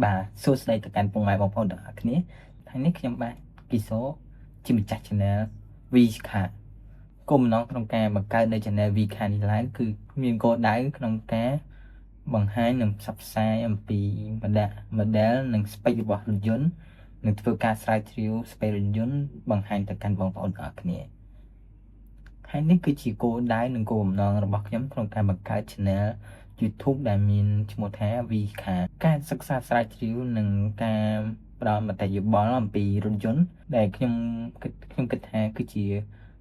បាទសួស្តីទៅកាន់ពុកម៉ែបងប្អូនទាំងអស់គ្នាថ្ងៃនេះខ្ញុំបាទគីសូជាម្ចាស់ Channel Vcar គោលបំណងក្នុងការបង្កើតនៅ Channel Vcar នេះឡើងគឺមានគោលដៅក្នុងការបង្ហាញនិងផ្សព្វផ្សាយអំពី model និង spec របស់រថយន្តនិងធ្វើការស្រាវជ្រាវ spec រថយន្តបង្ហាញទៅកាន់បងប្អូនទាំងអស់គ្នាហើយនេះគឺជាគោលដៅនិងគោលបំណងរបស់ខ្ញុំក្នុងការបង្កើត Channel YouTube ដែលមានឈ្មោះថា Vcar ការសិក្សាស្រាវជ្រាវនិងការផ្ដល់មតិយោបល់អំពីរថយន្តដែលខ្ញុំគិតថាគឺជា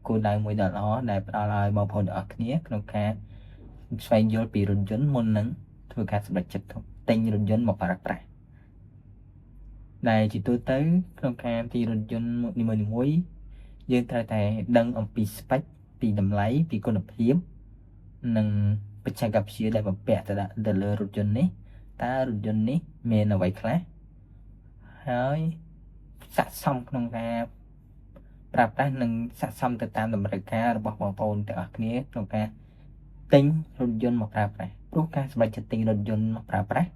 គោលដៅមួយដ៏ល្អដែលផ្ដល់ឲ្យបងប្អូនទាំងអស់គ្នាក្នុងការស្វែងយល់ពីរថយន្តមុននឹងធ្វើការសម្រេចចិត្តទិញរថយន្តមកប្រើប្រាស់ដែលជាទូទៅក្នុងការទិញរថយន្តនីមួយៗយើងត្រូវតែដឹងអំពី spec ពីតម្លៃពីគុណភាពនិងបច្ចេកវិទ្យាដែលបំពាក់ទៅលើរថយន្តនេះតើរថយន្តនេះមានអ្វីខ្លះហើយស័ក្តិសមក្នុងការប្រើប្រាស់និងស័ក្តិសមទៅតាមតម្រូវការរបស់បងប្អូនទាំងអស់គ្នាក្នុងការទិញរថយន្តមកប្រើប្រាស់ព្រោះការសម្រេចចិត្តទិញរថយន្តមកប្រើប្រាស់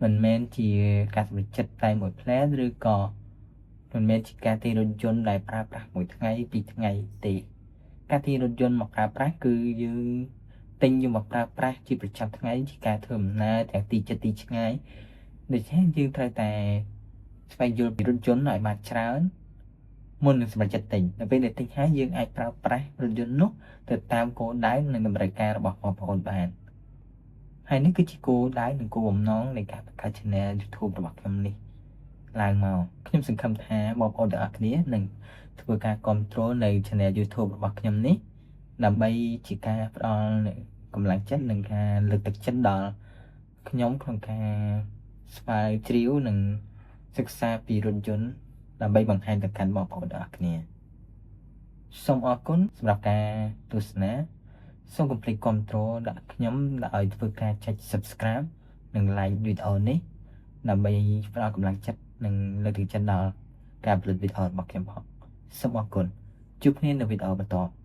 មិនមែនជាការសម្រេចចិត្តតែមួយភ្លែតឬក៏មិនមែនជាការទិញរថយន្តដែលប្រើប្រាស់មួយថ្ងៃពីរថ្ងៃទេការទិញរថយន្តមកប្រើប្រាស់គឺយើងទិញយកមកប្រើប្រាស់ជាប្រចាំថ្ងៃជាការធ្វើដំណើរទាំងទីជិតទីឆ្ងាយដូច្នេះយើងត្រូវតែស្វែងយល់ពីរថយន្តឲ្យបានច្រើនមុននឹងសម្រេចចិត្តទិញនៅពេលដែលទិញហើយយើងអាចប្រើប្រាស់រថយន្តនោះទៅតាមគោលដៅនិងតម្រូវការរបស់បងប្អូនបានហើយនេះគឺជាគោលដៅនិងគោលបំណងនៃការបង្កើត Channel YouTube របស់ខ្ញុំនេះឡើងមកខ្ញុំសង្ឃឹមថាបងប្អូនទាំងអស់គ្នានឹងធ្វើការគ្រប់គ្រងនៅ Channel YouTube របស់ខ្ញុំនេះដើម្បីជាការផ្ដល់កម្លាំងចិត្តនិងការលើកទឹកចិត្តដល់ខ្ញុំក្នុងការស្រាវជ្រាវនិងសិក្សាពីរថយន្តដើម្បីបង្ហាញទៅកាន់បងប្អូនទាំងអស់គ្នាសូមអរគុណសម្រាប់ការទស្សនាសូមកុំភ្លេចគាំទ្រដាក់ខ្ញុំឲ្យធ្វើការចុច Subscribe និង Like វីដេអូនេះដើម្បីផ្ដល់កម្លាំងចិត្តនិងលើកទឹកចិត្តដល់ការផលិតវីដេអូរបស់ខ្ញុំផងសូមអរគុណជួបគ្នានៅវីដេអូបន្ត។